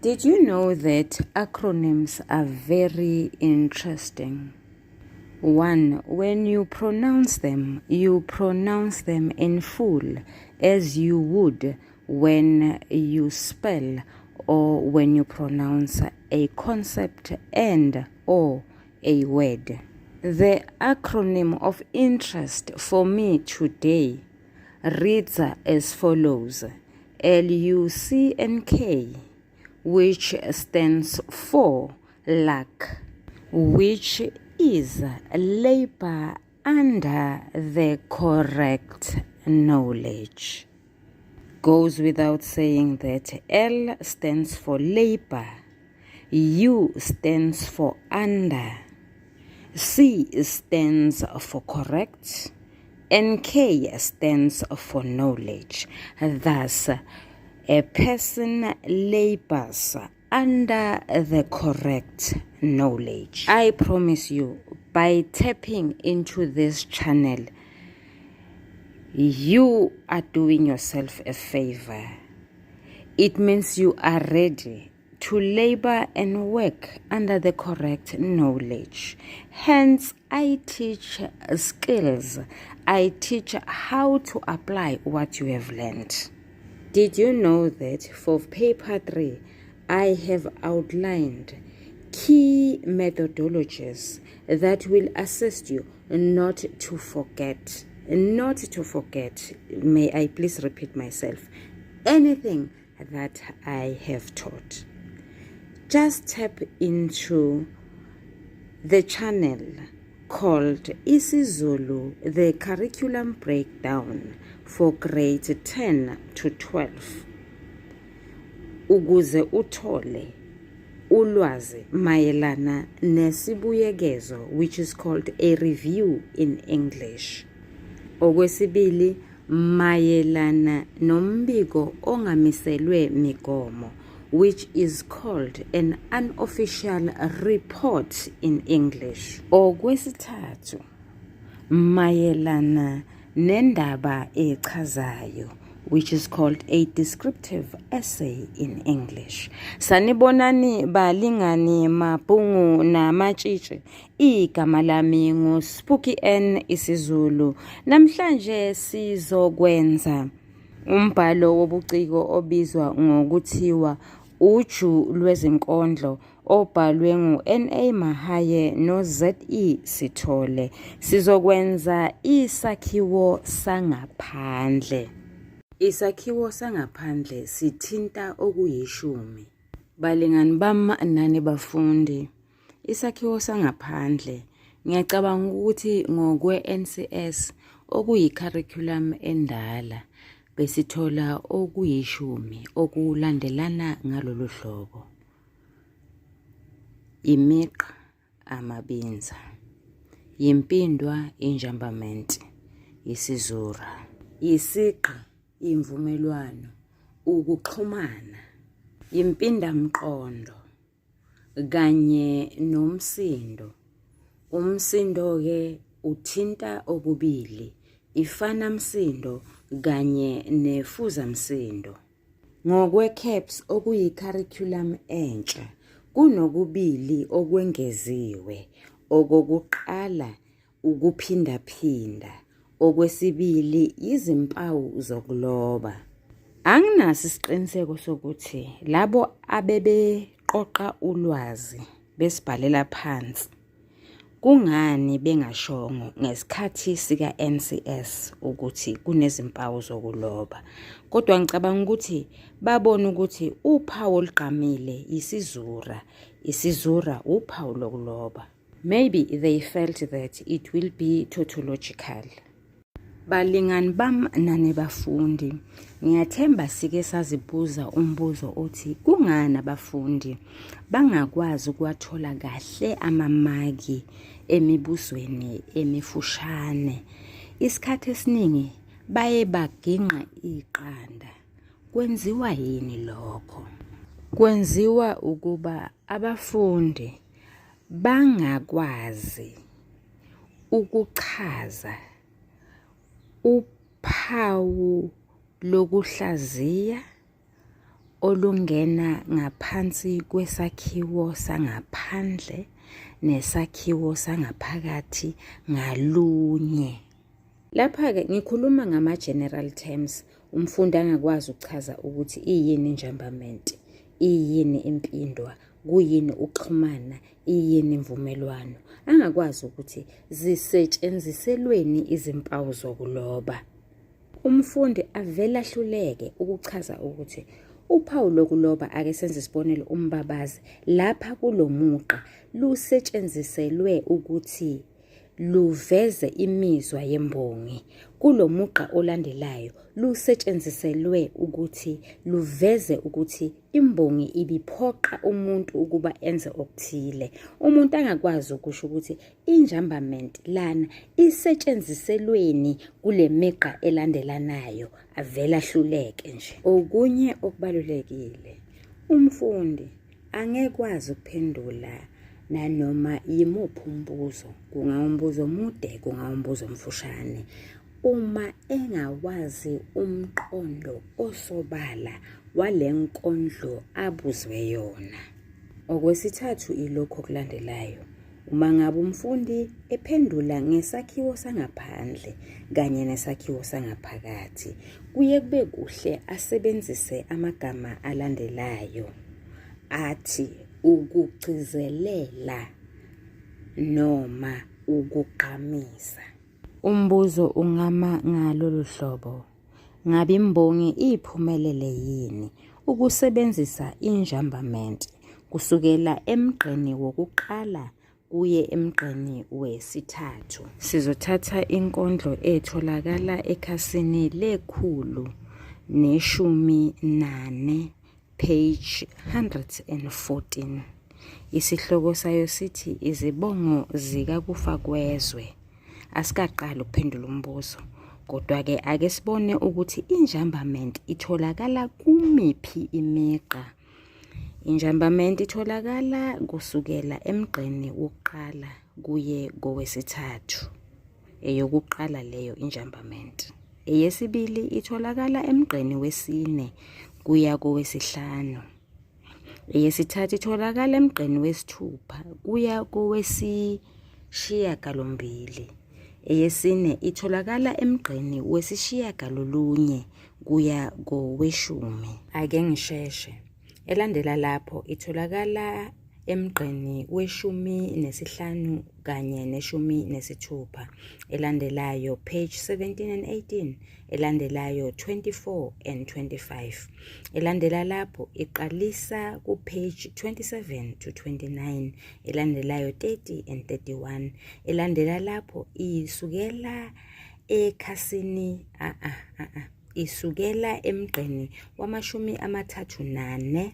Did you know that acronyms are very interesting? One, when you pronounce them, you pronounce them in full as you would when you spell or when you pronounce a concept and or a word. The acronym of interest for me today reads as follows: LUCNK, which stands for luck, which is labor under the correct knowledge. Goes without saying that L stands for labor, U stands for under, C stands for correct, and K stands for knowledge. Thus, a person labors under the correct knowledge. I promise you, by tapping into this channel, you are doing yourself a favor. It means you are ready to labor and work under the correct knowledge. Hence, I teach skills. I teach how to apply what you have learned. Did you know that for paper 3, I have outlined key methodologies that will assist you not to forget, not to forget, may I please repeat myself, anything that I have taught? Just tap into the channel called isiZulu, the curriculum breakdown for grade 10 to 12, ukuze uthole ulwazi mayelana nesibuyekezo, which is called a review in English. Okwesibili, mayelana nombiko ongamiselwe migomo, which is called an unofficial report in English. Okwesithathu, mayelana nendaba echazayo, which is called a descriptive essay in English. Sanibonani balingani, mabhungu namatshitshi. Igama lami nguSpooky N isiZulu. Namhlanje sizokwenza umbhalo wobuciko obizwa ngokuthiwa Uju Lwezinkondlo, obhalwe ngu-N.A Mahaye no-Z.E Sithole. Sizokwenza isakhiwo sangaphandle. Isakhiwo sangaphandle sithinta okuyishumi. Balingani bami nani bafundi, isakhiwo sangaphandle, ngiyacabanga ukuthi ngokwe-NCS, okuyi-curriculum endala, besithola okuyishumi okulandelana ngalolu hlobo: Imigqa, amabinza, yimpindwa, enjambamenti, isizura, isigqi, imvumelwano, ukuxhumana, impindamqondo kanye nomsindo. Umsindo-ke uthinta okubili, ifanamsindo kanye nefuzamsindo. Ngokwe-CAPS, okuyi-curriculum entsha, kunokubili okwengeziwe. Okokuqala, ukuphindaphinda. Okwesibili, izimpawu zokuloba. Anginaso isiqiniseko sokuthi labo abebeqoqa ulwazi besibhalela phansi kungani bengashongo ngesikhathi sika-NCS ukuthi kunezimpawu zokuloba. Kodwa ngicabanga ukuthi babona ukuthi uphawu olugqamile isizura, isizura uphawu lokuloba. Maybe they felt that it will be tautological. Balingani bami nani bafundi, ngiyathemba sike sazibuza umbuzo othi kungani abafundi bangakwazi ukuwathola kahle amamaki emibuzweni emifushane. Isikhathi esiningi baye baginqa iqanda. Kwenziwa yini lokho? Kwenziwa ukuba abafundi bangakwazi ukuchaza uphawu lokuhlaziya, olungena ngaphansi kwesakhiwo sangaphandle nesakhiwo sangaphakathi ngalunye. Lapha-ke ngikhuluma ngama-general terms umfundi angakwazi ukuchaza ukuthi iyini injambamenti, iyini impindwa, kuyini ukuxhumana, iyini imvumelwano. Angakwazi ukuthi zisetshenziselweni izimpawu zokuloba. Umfundi avele ahluleke ukuchaza ukuthi uphawu lokuloba, ake senze isibonelo, umbabazi lapha kulo mugqa lusetshenziselwe ukuthi luveze imizwa yembongi. Kulo mugqa olandelayo lusetshenziselwe ukuthi luveze ukuthi imbongi ibiphoqa umuntu ukuba enze okuthile. Umuntu angakwazi ukusho ukuthi injambament lana isetshenziselweni kule migqa elandelanayo, avele ahluleke nje. Okunye okubalulekile, umfundi angekwazi ukuphendula nanoma yimuphi umbuzo, kungawumbuzo omude, kungawumbuzo omfushane, uma engawazi umqondo osobala wale nkondlo abuzwe yona. Okwesithathu ilokhu okulandelayo. Uma ngabe umfundi ephendula ngesakhiwo sangaphandle kanye nesakhiwo sangaphakathi, kuye kube kuhle asebenzise amagama alandelayo athi ukugcizelela noma ukugqamisa. Umbuzo ungama ngalolu hlobo, Ngabe imbongi iphumelele yini ukusebenzisa injambamenti kusukela emgqeni wokuqala kuye emgqeni wesithathu? Sizothatha inkondlo etholakala ekhasini le-114, page 114. Isihloko sayo sithi Izibongo zikaKufakwezwe. Asikaqali ukuphendula umbuzo, kodwa-ke ake sibone ukuthi injambament itholakala kumiphi imigqa. Injambament itholakala kusukela emgqeni wokuqala kuye kowesithathu. Eyokuqala leyo injambament. Eyesibili itholakala emgqeni wesine kuya kowesihlanu. Eyesithathu itholakala emgqeni wesithupha kuya kowesishiyagalombili. Eyesine itholakala emgqeni wesishiyagalolunye kuya koweshumi. Ake ngisheshe. Elandela lapho itholakala emgqeni weshumi nesihlanu kanye neshumi nesithupha. Elandelayo page 17 and 18. Elandelayo 24 and 25. Elandela lapho iqalisa ku-page 27 to 29. Elandelayo 30 and 31. Elandela lapho isukela ekhasini a a a isukela emgqeni wama-34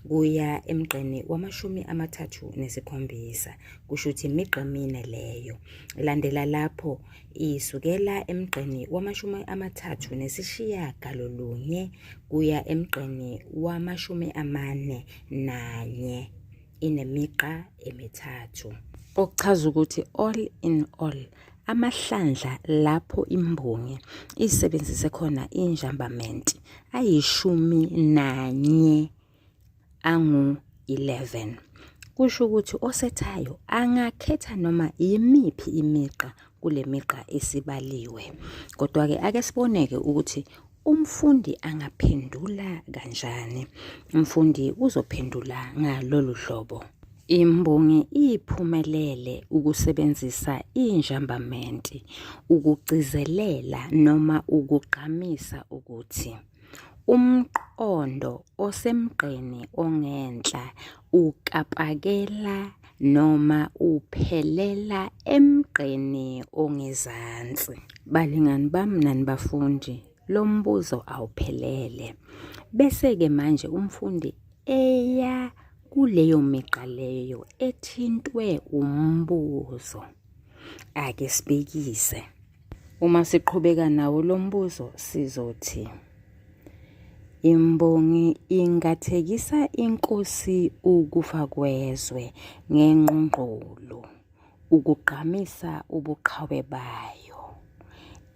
kuya emgqeni wama-37, kusho ukuthi imigqa emine leyo. Landela lapho isukela emgqeni wama-39 kuya emgqeni wama-41, inemigqa emithathu. Okuchaza ukuthi all in all amahlandla lapho imbongi isebenzise khona injambamenti ayi-11 angu-11. Kusho ukuthi osethayo angakhetha noma yimiphi imigqa kule migqa esibaliwe. Kodwa-ke ake sibone-ke ukuthi umfundi angaphendula kanjani. Umfundi uzophendula ngalolu hlobo. Imbongi iphumelele ukusebenzisa injambamenti ukugcizelela noma ukugqamisa ukuthi umqondo osemgqeni ongenhla ukapakela noma uphelela emgqeni ongezansi. Balingani bami nani bafundi, lo mbuzo awuphelele. Bese-ke manje umfundi eya kuleyo migqa leyo ethintwe umbuzo. Ake sibekise. Uma siqhubeka nawo lo mbuzo sizothi imbongi ingathekisa inkosi ukufa kwezwe ngengqungqulu ukugqamisa ubuqhawe bayo.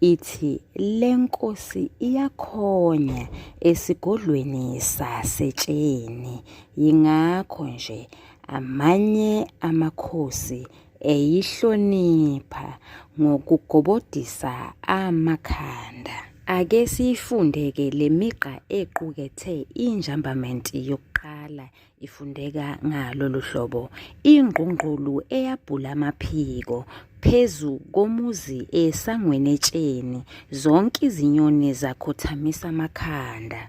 Ithi le nkosi iyakhonya esigodlweni saseTsheni, yingakho nje amanye amakhosi eyihlonipha ngokugobodisa amakhanda. Ake siyifunde-ke le migqa equkethe injambamenti yokuqala ifundeka ngalolu hlobo. Ingqungqulu eyabhula amaphiko phezu komuzi esangweni etsheni, zonke izinyoni zakhothamisa amakhanda.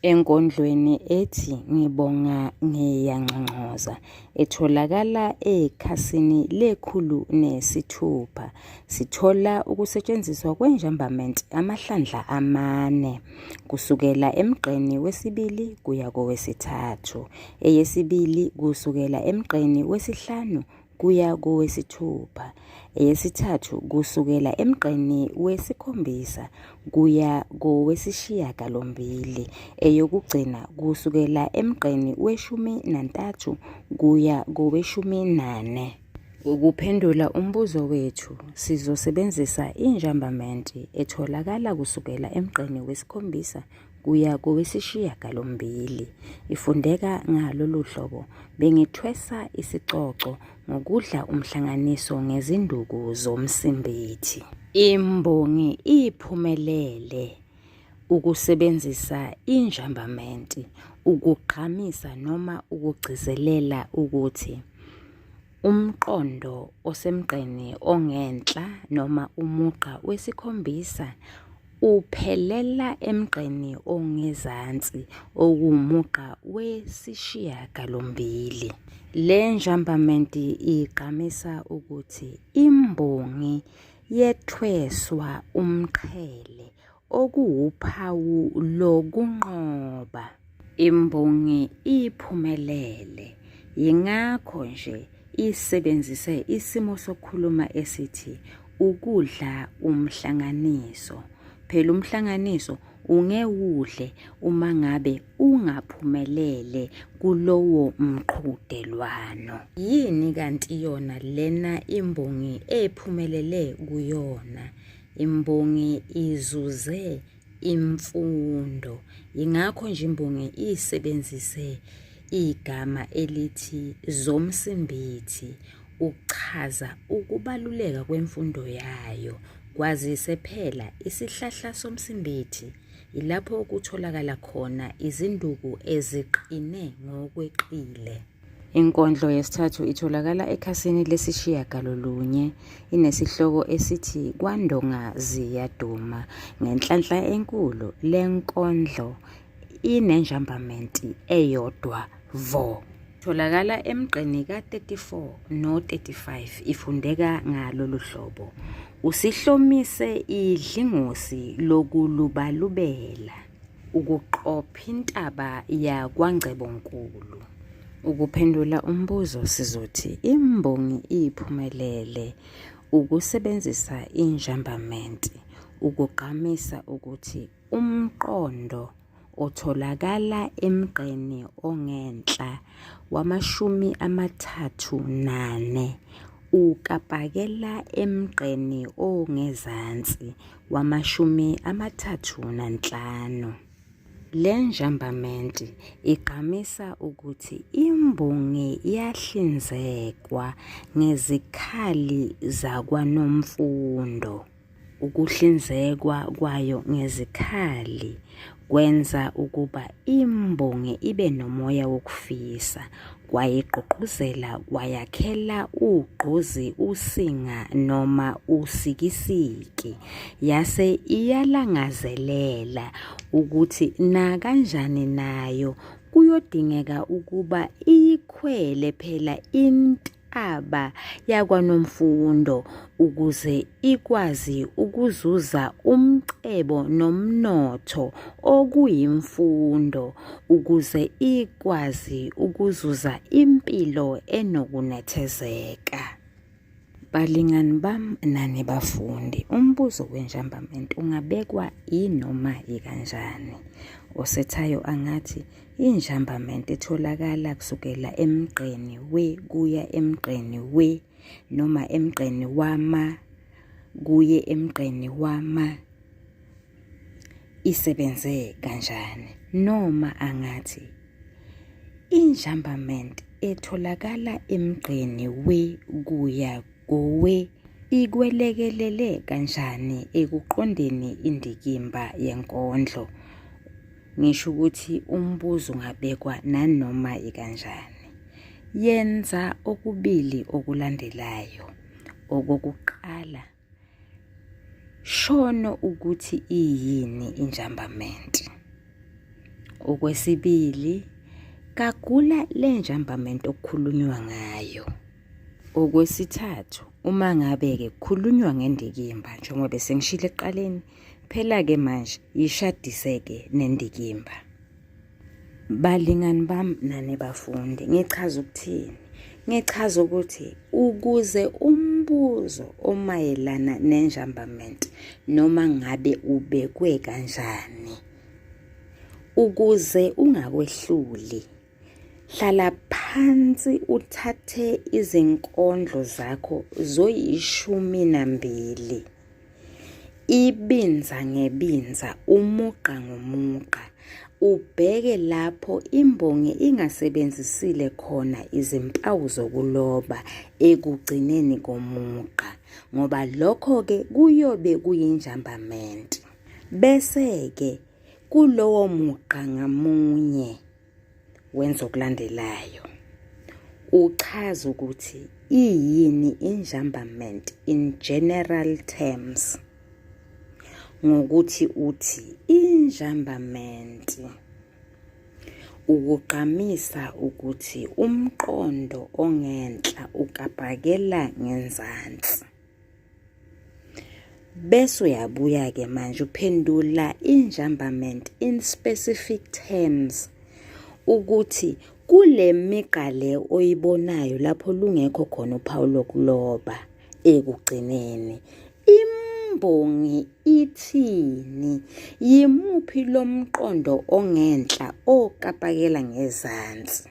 Enkondlweni ethi Ngibonga Ngiyangcongcoza etholakala ekhasini le-106 sithola ukusetshenziswa kwenjambament amahlandla amane kusukela emgqeni wesibili kuya kowesithathu, eyesibili kusukela emgqeni wesihlanu kuya kowesithupha, eyesithathu kusukela emgqeni wesikhombisa kuya kowesishiyagalombili, eyokugcina kusukela emgqeni weshumi nantathu kuya koweshumi nane. Ukuphendula umbuzo wethu, sizosebenzisa injambamenti etholakala kusukela emgqeni wesikhombisa kuya kowesishiyagalombili. Ifundeka ngalolu hlobo, Bengithwesa isicoco ngokudla umhlanganiso ngezinduku zomsimbithi. Imbongi iphumelele ukusebenzisa injambamenti ukugqamisa noma ukugcizelela ukuthi umqondo osemgqeni ongenhla noma umugqa wesikhombisa uphelela emgqeni ongezansi okuwumugqa wesishiyagalombili. Le njambamenti igqamisa ukuthi imbongi yethweswa umqhele okuwuphawu lokunqoba. Imbongi iphumelele, yingakho nje isebenzise isimo sokukhuluma esithi ukudla umhlanganiso. Phela umhlanganiso ungewudle uma ngabe ungaphumelele kulowo mqhudelwano. Yini kanti yona lena imbongi ephumelele kuyona? Imbongi izuze imfundo. Yingakho nje imbongi isebenzise igama elithi zomsimbithi ukuchaza ukubaluleka kwemfundo yayo. Kwazise phela isihlahla somsimbithi ilapho okutholakala khona izinduku eziqine ngokweqile. Inkondlo yesithathu itholakala ekhasini lesishiyagalolunye. Inesihloko esithi Kwandonga Ziyaduma. Ngenhlanhla enkulu le nkondlo inenjambamenti eyodwa vo. Itholakala emgqeni ka-34 no-35 ifundeka ngalolu hlobo. Usihlomise idlingosi lokulubalubela. Ukuqopha intaba yakwaNgcebonkulu. Ukuphendula umbuzo sizothi imbongi iphumelele ukusebenzisa injambamenti ukugqamisa ukuthi umqondo otholakala emgqeni ongenhla wama-34 ukapakela emgqeni ongezansi wama-35. Le njambamenti igqamisa ukuthi imbongi yahlinzekwa ngezikhali zakwaNomfundo. Ukuhlinzekwa kwayo ngezikhali kwenza ukuba imbongi ibe nomoya wokufisa, kwayigqugquzela kwayakhela ugqozi usinga noma usikisiki, yase iyalangazelela ukuthi nakanjani nayo kuyodingeka ukuba iyikhwele phela intaba yakwaNomfundo ukuze ikwazi ukuzuza umcebo nomnotho okuyimfundo ukuze ikwazi ukuzuza impilo enokunethezeka. Balingani bam nani bafundi, umbuzo wenjambamenti ungabekwa inoma ikanjani. Osethayo angathi injambamenti itholakala kusukela emgqeni we kuya emgqeni we noma emgqeni wama kuye emgqeni wama isebenze kanjani noma angathi injambament etholakala emgqeni we kuya kowe ikwelekelele kanjani ekuqondeni indikimba yenkondlo. Ngisho ukuthi umbuzo ungabekwa nanoma ikanjani. Yenza okubili okulandelayo. Okokuqala, shono ukuthi iyini injambamenti. Okwesibili, gagula le njambamenti okukhulunywa ngayo. Okwesithathu, uma ngabe-ke kukhulunywa ngendikimba njengoba besengishilo ekuqaleni, phela-ke manje yishadise-ke nendikimba. Balingani bami nani bafundi, ngichaza ukuthini? Ngichaza ukuthi ukuze umbuzo omayelana nenjambament noma ngabe ubekwe kanjani, ukuze ungakwehluli, hlala phansi uthathe izinkondlo zakho zoyishumi nambili. Ibinza ngebinza, umugqa ngomugqa, ubheke lapho imbongi ingasebenzisile khona izimpawu zokuloba ekugcineni komugqa ngoba lokho-ke kuyobe kuyinjambamenti. Bese-ke kulowo mugqa ngamunye wenza okulandelayo. Uchaza ukuthi iyini injambament in general terms ngokuthi uthi injambament ukugqamisa ukuthi umqondo ongenhla ukapakela ngenzansi. Bese uyabuya-ke manje uphendula injambament in specific terms ukuthi kule migqa le oyibonayo lapho lungekho khona uphawu lokuloba ekugcineni imbongi ithini yimuphi lo mqondo ongenhla okapakela ngezansi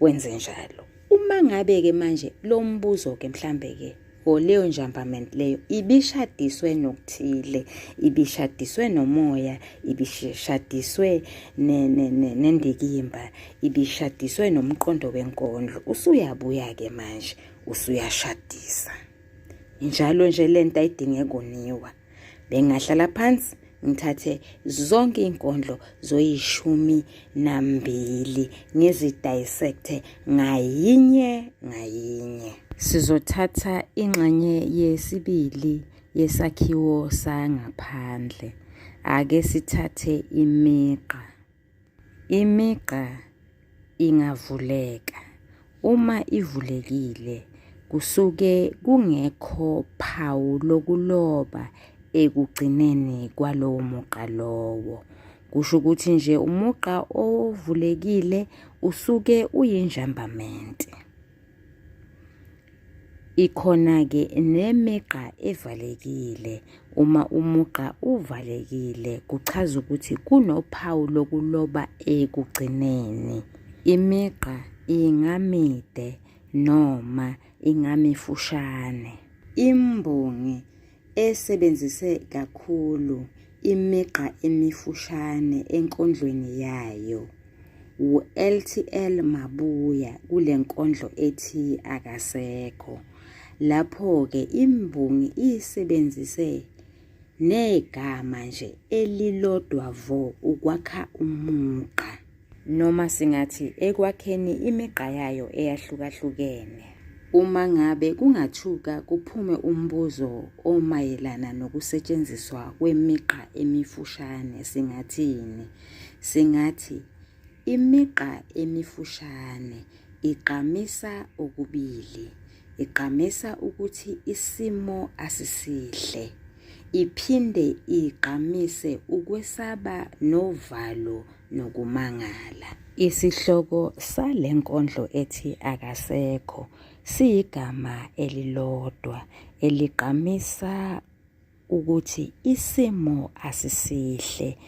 Wenze njalo. Uma ngabe-ke manje lo mbuzo-ke mhlambe-ke or leyo njambament leyo ibishadiswe nokuthile, ibishadiswe nomoya, ibishadiswe nendikimba, ibishadiswe nomqondo wenkondlo, usuyabuya-ke manje usuyashadisa. Njalo nje lento ayidinge koniwa. Bengahlala phansi ngithathe zonke iy'nkondlo zoyishumi nambili ngizidissecte ngayinye ngayinye. Sizothatha ingxenye yesibili yesakhiwo sangaphandle. Ake sithathe imigqa. Imigqa ingavuleka. Uma ivulekile kusuke kungekho phawu lokuloba ekugcineni kwalowo mugqa lowo. Kusho ukuthi nje umugqa ovulekile usuke uyinjambamente. Ikhona-ke nemigqa evalekile. Uma umugqa uvalekile kuchaza ukuthi kunophawu lokuloba ekugcineni. Imigqa ingamide noma ingamifushane. Imbongi esebenzise kakhulu imigqa emifushane enkondlweni yayo wuLTL Mabuya kule nkondlo ethi Akasekho. Lapho-ke imbongi isebenzise negama nje elilodwa vo ukwakha umugqa. Noma singathi ekwakheni imigqa yayo eyahlukahlukene. Uma ngabe kungathuka kuphume umbuzo omayelana nokusetshenziswa kwemigqa emifushane singathini? Singathi imigqa emifushane igqamisa okubili, igqamisa ukuthi isimo asisihle, iphinde igqamise ukwesaba novalo nokumangala. Isihloko sale nkondlo ethi Akasekho siyigama elilodwa eligqamisa ukuthi isimo asisihle.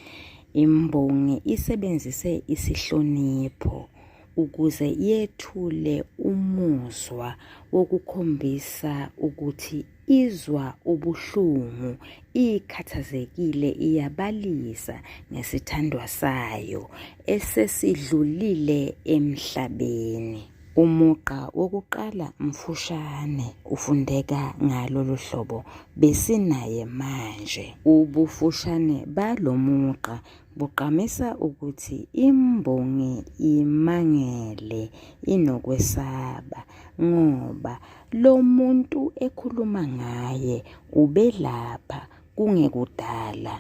Imbongi isebenzise isihlonipho ukuze yethule umuzwa wokukhombisa ukuthi izwa ubuhlungu, ikhathazekile iyabalisa ngesithandwa sayo esesidlulile emhlabeni. Umugqa wokuqala mfushane ufundeka ngalolu hlobo, Besinaye manje. Ubufushane balo mugqa bugqamisa ukuthi imbongi imangele inokwesaba ngoba lo muntu ekhuluma ngaye ubelapha kungekudala,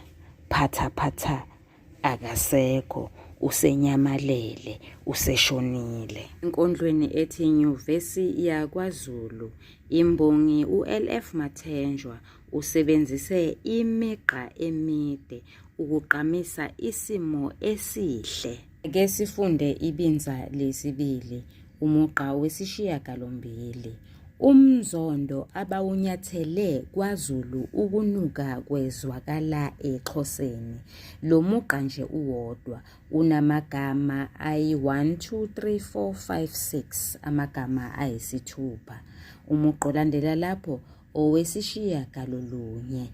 phatha phatha akasekho usenyamalele useshonile. Enkondlweni ethi Nyuvesi YakwaZulu, imbongi uLF Mathenjwa usebenzise imigqa emide ukugqamisa isimo esihle. Ake sifunde ibinza lesibili, umugqa wesishiyagalombili. Umzondo abawunyathele kwaZulu ukunuka kwezwakala eXhoseni. Lo mugqa nje uwodwa unamagama ayi-1 2 3 4 5 6 amagama ayisithupha. Umugqa olandela lapho owesishiyagalolunye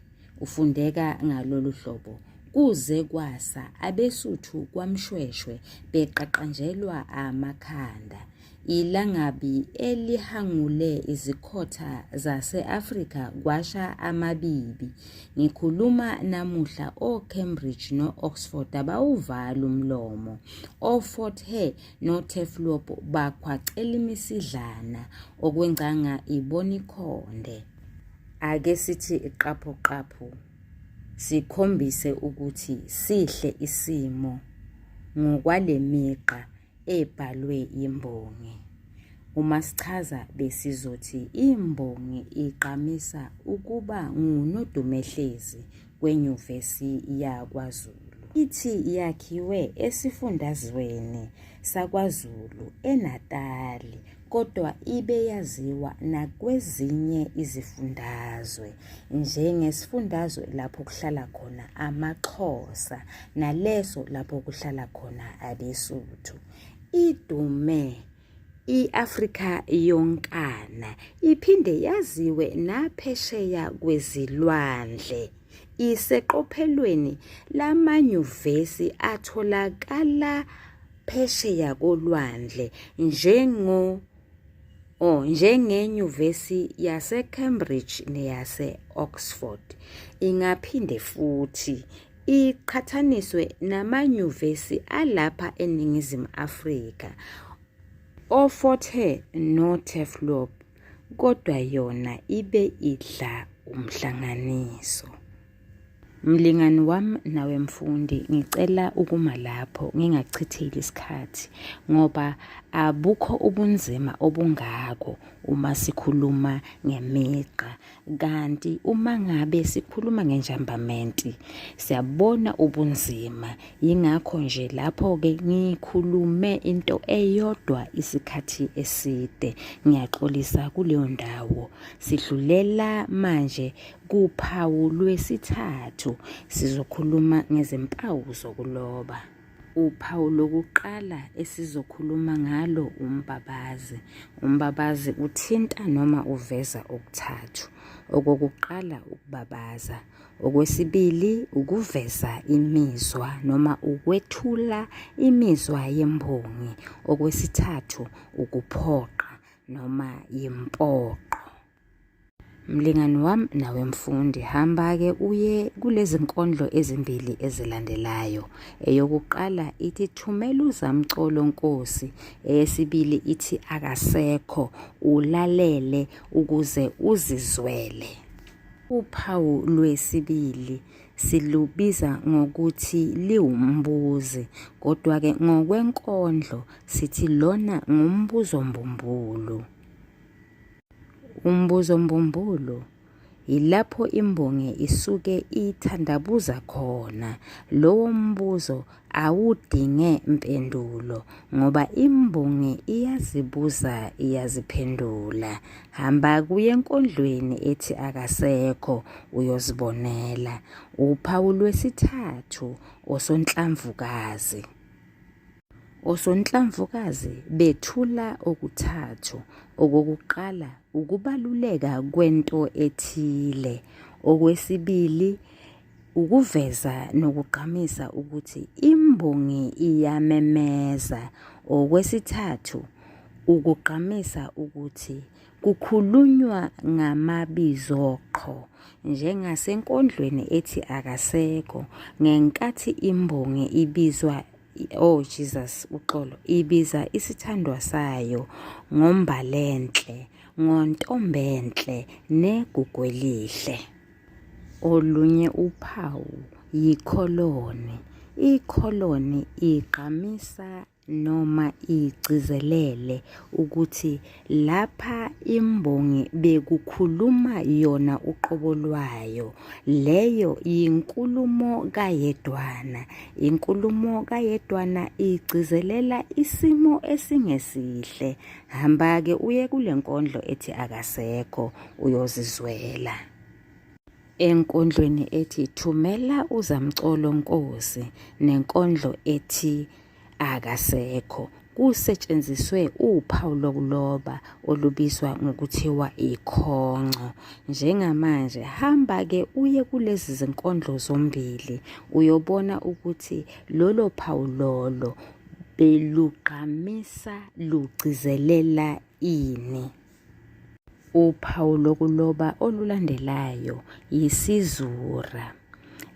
ufundeka ngalolu hlobo kuze kwasa abeSuthu kwaMshweshwe beqaqanjelwa amakhanda Ilangabi elihangule izikhotha zase-Afrika kwasha amabibi. Ngikhuluma namuhla o-Cambridge no-Oxford abawuvali umlomo. O-Fort Hare no-Turfloop bakhwacela imisidlana okwengcanga ibona ikhonde. Ake sithi qaphu qaphu sikhombise ukuthi sihle isimo ngokwale migqa ebhalwe yimbongi. Uma sichaza besizothi imbongi igqamisa ukuba ngunodumehlezi kwenyuvesi yakwaZulu. Ithi yakhiwe esifundazweni saKwaZulu eNatali kodwa ibe yaziwa nakwezinye izifundazwe njengesifundazwe lapho kuhlala khona amaXhosa naleso lapho kuhlala khona abeSuthu. Idume i-Afrika yonkana iphinde yaziwe naphesheya kwezilwandle. Iseqophelweni lamanyuvesi atholakala phesheya kolwandle njengo O njengeNyuvesi yaseCambridge neyase-Oxford. Ingaphinde futhi iqhathaniswe namanyuvesi alapha eNingizimu Afrika oFort Hare noTurfloop kodwa yona ibe idla umhlanganiso. Mlingani wami nawe mfundi ngicela ukuma lapho ngingakuchitheli isikhathi ngoba abukho ubunzima obungako uma sikhuluma ngemigqa kanti uma ngabe sikhuluma ngenjambamenti siyabona ubunzima yingakho nje lapho-ke ngikhulume into eyodwa isikhathi eside ngiyaxolisa kuleyo ndawo sidlulela manje Kuphawu lwesithathu sizokhuluma ngezimpawu zokuloba. Uphawu lokuqala esizokhuluma ngalo umbabazi. Umbabazi uthinta noma uveza okuthathu. Okokuqala ukubabaza. Okwesibili ukuveza imizwa noma ukwethula imizwa yembongi. Okwesithathu ukuphoqa noma yimpoqo. Mlingani wami nawe mfundi, hamba-ke uye kulezi nkondlo ezimbili ezilandelayo. Eyokuqala ithi thumela uzamcolo Nkosi, eyesibili ithi akasekho, ulalele ukuze uzizwele. Uphawu lwesibili silubiza ngokuthi liwumbuzi, kodwa-ke ngokwenkondlo sithi lona ngumbuzo mbumbulu. Umbuzo mbumbulu yilapho imbongi isuke ithandabuza khona lowo mbuzo awudinge mpendulo ngoba imbongi iyazibuza iyaziphendula. Hamba kuye enkondlweni ethi akasekho uyozibonela. Uphawu lwesithathu osonhlamvukazi. Osonhlamvukazi bethula okuthathu. Okokuqala ukubaluleka kwento ethile. Okwesibili ukuveza nokugqamisa ukuthi imbongi iyamemeza. Okwesithathu ukugqamisa ukuthi kukhulunywa ngamabizoqho njengasenkondlweni ethi akasekho ngenkathi imbongi ibizwa oh Jesus uxolo ibiza isithandwa sayo ngombalenhle ngontombenhle negugu elihle. Olunye uphawu yikholoni. Ikholoni igqamisa noma igcizelele ukuthi lapha imbongi bekukhuluma yona uqobo lwayo. Leyo yinkulumo kayedwana. Inkulumo kayedwana igcizelela isimo esingesihle. Hamba-ke uye kule nkondlo ethi akasekho uyozizwela. Enkondlweni ethi Thumela uZamcolo Nkosi nenkondlo ethi Akasekho kusetshenziswe uphawu lokuloba olubizwa ngokuthiwa ikhonco. Njengamanje hamba-ke uye kulezi zinkondlo zombili uyobona ukuthi lolo phawu lolo belugqamisa lugcizelela ini. Uphawu lokuloba olulandelayo yisizura.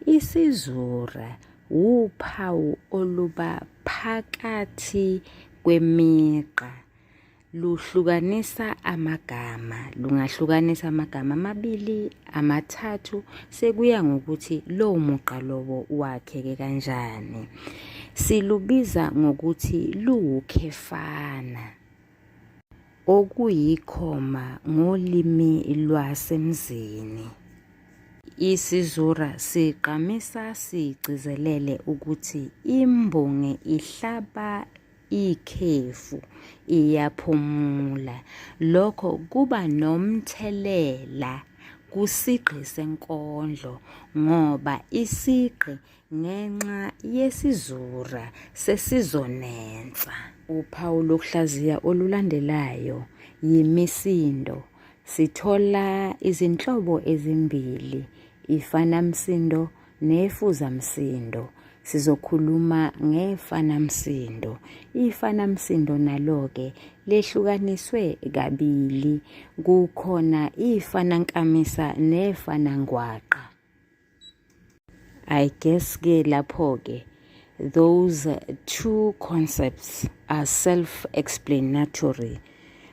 Isizura wuphawu oluba phakathi kwemigqa. Luhlukanisa amagama, lungahlukanisa amagama amabili, amathathu, sekuya ngokuthi lowo mugqa lowo wakheke kanjani. Silubiza ngokuthi luwukhefana. Okuyikhoma ngolimi lwasemzini. Isizura sigqamisa sigcizelele ukuthi imbongi ihlaba ikhefu, iyaphumula. Lokho kuba nomthelela kusigqi senkondlo ngoba isigqi Ngenxa yesizura sesizonensa. Uphawu lokuhlaziya olulandelayo yimisindo. Sithola izinhlobo ezimbili, ifanamsindo nefuzamsindo. Sizokhuluma ngefanamsindo. Ifanamsindo nalo-ke lehlukaniswe kabili. Kukhona ifanankamisa nefanangwaqa. I guess ke lapho ke those two concepts are self-explanatory.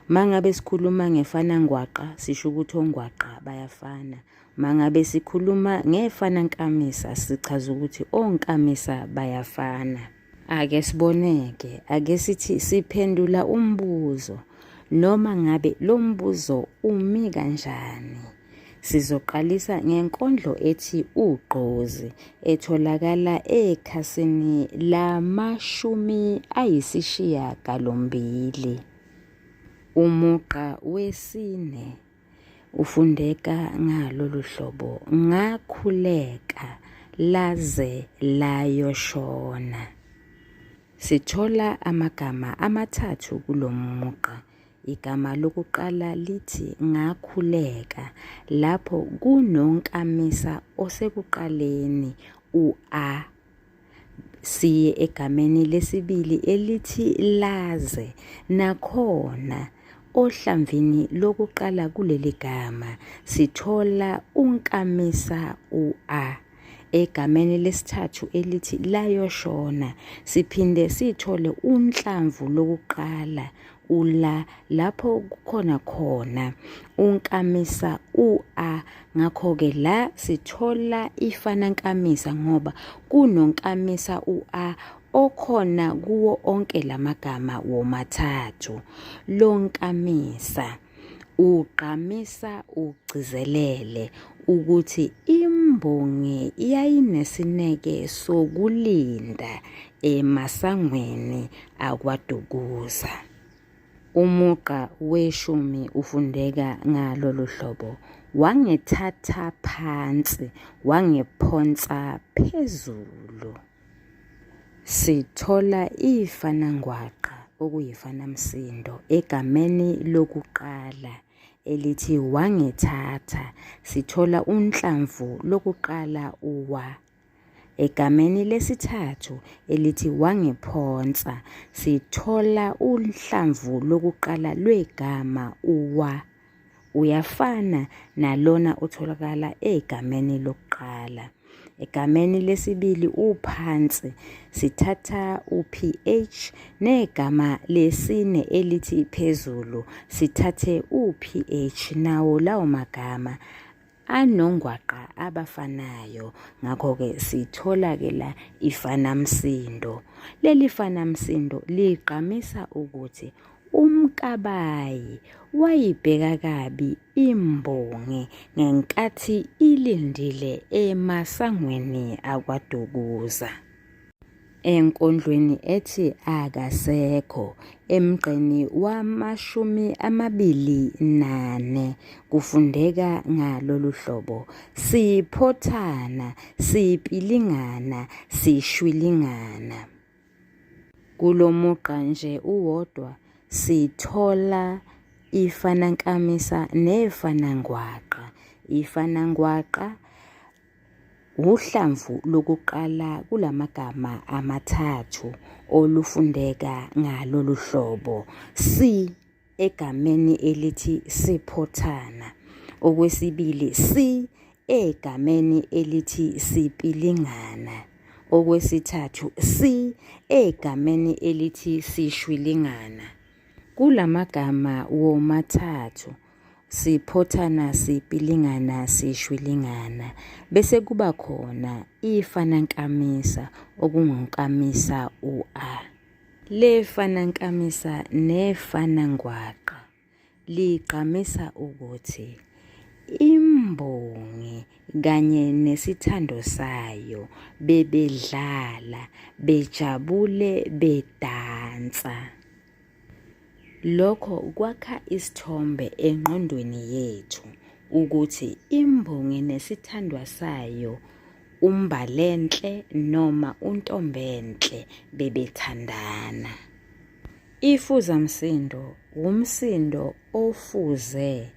Mangabe sikhuluma ngefana ngwaqa sisho ukuthi ongwaqa bayafana. Mangabe sikhuluma ngefana nkamisa sichaza ukuthi onkamisa bayafana. Ake siboneke, ake sithi siphendula umbuzo noma ngabe lo mbuzo umi kanjani. Sizoqalisa ngenkondlo ethi Ugqozi etholakala ekhasini lama-98. Umugqa wesine ufundeka ngalolu hlobo, Ngakhuleka laze layoshona. Sithola amagama amathathu kulo mugqa. Igama lokuqala lithi ngakhuleka lapho kunonkamisa osekuqaleni u-a. Siye egameni lesibili elithi laze nakhona ohlamvini lokuqala kuleli gama sithola unkamisa u-a. Egameni lesithathu elithi layoshona siphinde sithole unhlamvu lokuqala ula lapho kukhona khona unkamisa u-a. Ngakho-ke la sithola ifanankamisa ngoba kunonkamisa u-a okhona kuwo onke lamagama womathathu. Lonkamisa ugqamisa ugcizelele ukuthi imbongi yayinesineke sokulinda emasangweni akwaDukuza. Umugqa weshumi ufundeka ngalolu hlobo, Wangithatha phansi wangiphonsa phezulu. Sithola ifanangwaqa okuyifanamsindo egameni lokuqala elithi wangithatha sithola unhlamvu lokuqala uwa. Egameni lesithathu elithi wangiphonsa sithola uhlamvu lokuqala lwegama uwa. Uyafana nalona otholakala egameni lokuqala. Egameni lesibili uphansi sithatha u-ph negama lesine elithi phezulu sithathe u-ph nawo lawo magama anongwaqa abafanayo ngakho-ke sithola-ke la ifanamsindo. Leli fanamsindo ligqamisa ukuthi uMkabayi wayibheka kabi imbongi ngenkathi ilindile emasangweni akwaDukuza. Enkondlweni ethi Akasekho emgqeni wama-24 kufundeka ngalolu hlobo, Siphothana, sipilingana, sishwilingana. Kulo mugqa nje uwodwa sithola ifanankamisa nefanangwaqa. Ifanangwaqa Wuhlamvu lokuqala kulamagama amathathu olufundeka ngalolu hlobo, si egameni elithi siphothana, okwesibili si egameni elithi sipilingana, okwesithathu si egameni elithi sishwilingana. Kulamagama womathathu Siphothana sipilingana sishwilingana bese kuba khona ifanankamisa okungunkamisa u-a. Le fanankamisa nefanangwaqa ligqamisa ukuthi imbongi kanye nesithando sayo bebedlala bejabule bedansa. Lokho kwakha isithombe engqondweni yethu ukuthi imbongi nesithandwa sayo uMbalenhle noma uNtombenhle bebethandana. Ifuzamsindo wumsindo ofuze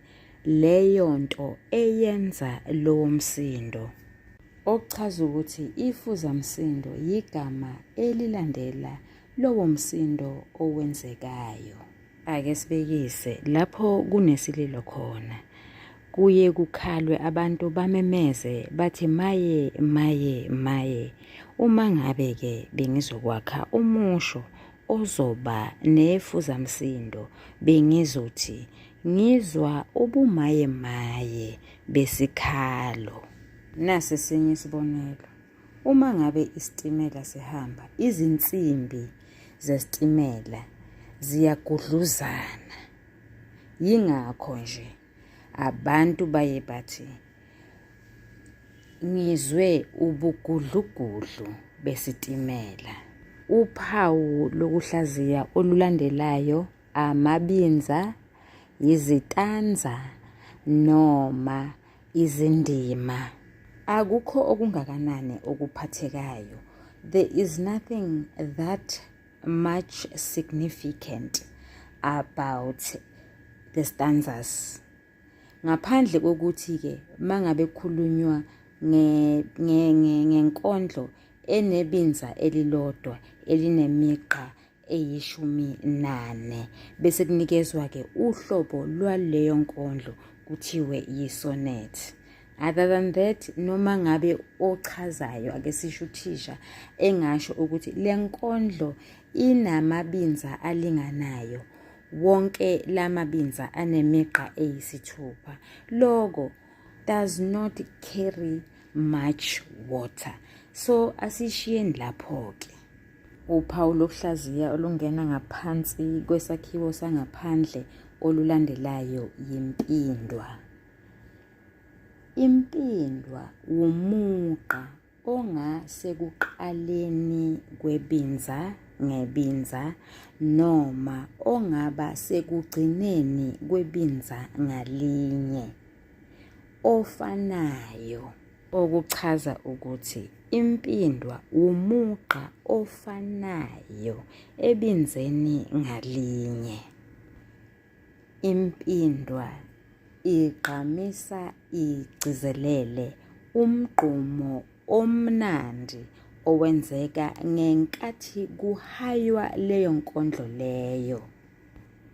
leyo nto eyenza lowo msindo. Okuchaza ukuthi ifuzamsindo yigama elilandela lowo msindo owenzekayo. Ake sibekise lapho kunesililo khona. Kuye kukhalwe abantu bamemeze bathi maye maye maye. Uma ngabe-ke bengizokwakha umusho ozoba nefuzamsindo bengizothi ngizwa ubumaye maye besikhalo. Nasi esinye isibonelo. Uma ngabe isitimela sihamba, izinsimbi zesitimela ziyagudluzana. Yingakho nje abantu baye bathi ngizwe ubugudlugudlu besitimela. Uphawu lokuhlaziya olulandelayo amabinza, yizitanza noma izindima. Akukho okungakanani okuphathekayo. There is nothing that much significant about the stanzas. Ngaphandle kokuthi-ke mangabe kukhulunywa ngenkondlo enebinza elilodwa elinemigqa eyishumi nane bese kunikezwa-ke uhlobo lwaleyo nkondlo kuthiwe yi-sonnet. Other than that, noma ngabe ochazayo ake sisho uthisha engasho ukuthi le nkondlo inamabinza alinganayo wonke lamabinza anemigqa eyisithupha loko does not carry much water so asishiyeni lapho-ke. Uphawu lokuhlaziya olungena ngaphansi kwesakhiwo sangaphandle olulandelayo yimpindwa. Impindwa wumugqa ongasekuqaleni kwebinza ngebinza noma ongaba sekugcineni kwebinza ngalinye ofanayo. Okuchaza ukuthi impindwa wumugqa ofanayo ebinzeni ngalinye. Impindwa igqamisa igcizelele umgqumo omnandi owenzeka ngenkathi kuhaywa leyo nkondlo leyo.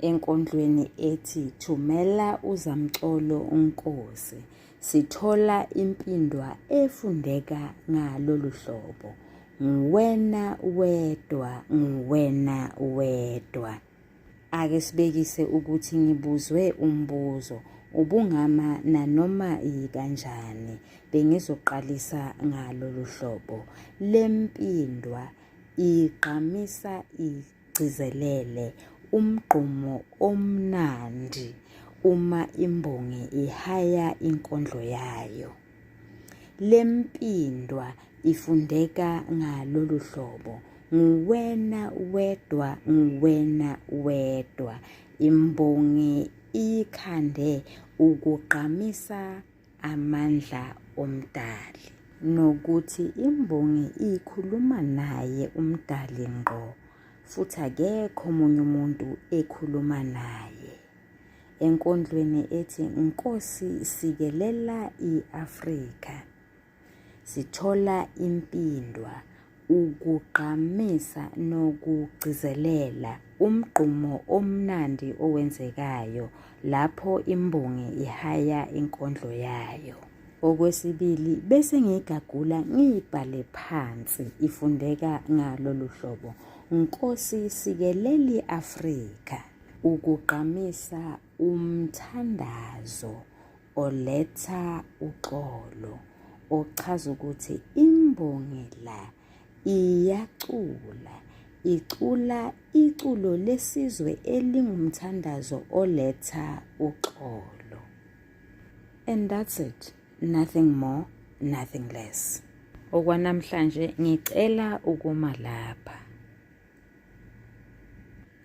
Enkondlweni ethi Thumela uZamcolo Nkosi sithola impindwa efundeka ngalolu hlobo, Nguwena wedwa, nguwena wedwa. Ake sibekise ukuthi ngibuzwe umbuzo, ubungama nanoma yikanjani, bengizoqalisa ngalolu hlobo. Le mpindwa igqamisa igcizelele umgqumo omnandi uma imbongi ihaya inkondlo yayo. Le mpindwa ifundeka ngalolu hlobo, Nguwena wedwa, nguwena wedwa. Imbongi iyikhande ukugqamisa amandla oMdali. Nokuthi imbongi ikhuluma naye uMdali ngqo futhi akekho omunye umuntu ekhuluma naye. Enkondlweni ethi Nkosi Sikelela i-Afrika, sithola impindwa, ukugqamisa nokugcizelela umgqumo omnandi owenzekayo lapho imbongi ihaya inkondlo yayo. Okwesibili, bese ngiyigagula ngiyibhale phansi ifundeka ngalolu hlobo, Nkosi sikeleli Afrika. Ukugqamisa umthandazo oletha uxolo ochaza ukuthi imbongi la iyacula icula iculo lesizwe elingumthandazo oletha uxolo. And that's it, nothing more, nothing less. Okwanamhlanje ngicela ukuma lapha.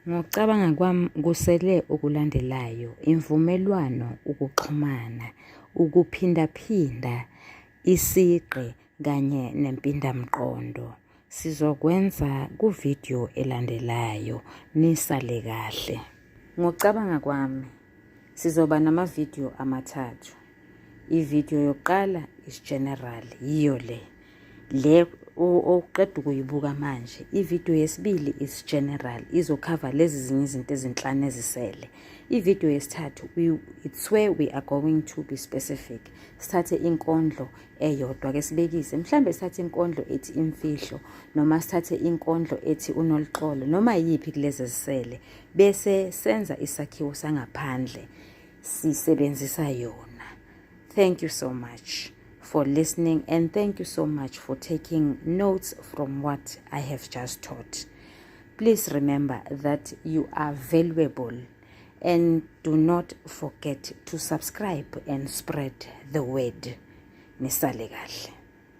Ngokucabanga kwami kusele okulandelayo, imvumelwano, ukuxhumana, ukuphindaphinda, isigqi kanye nempindamqondo. Sizokwenza kuvidiyo elandelayo. Nisale kahle. Ngokucabanga kwami, sizoba namavidiyo amathathu. Ividiyo yokuqala is general, yiyo le. Le oqeda ukuyibuka manje. Ividiyo yesibili is general, izokhava lezi zinye izinto ezinhlanu ezisele. Ividiyo yesithathu, it's where we are going to be specific. Sithathe inkondlo eyodwa ke sibekise, mhlambe sithathe inkondlo ethi imfihlo noma sithathe inkondlo ethi unoluxolo noma yiphi kulezi ezisele, bese senza isakhiwo sangaphandle sisebenzisa yona. Thank you so much for listening and thank you so much for taking notes from what I have just taught. Please remember that you are valuable and do not forget to subscribe and spread the word. Nisale kahle.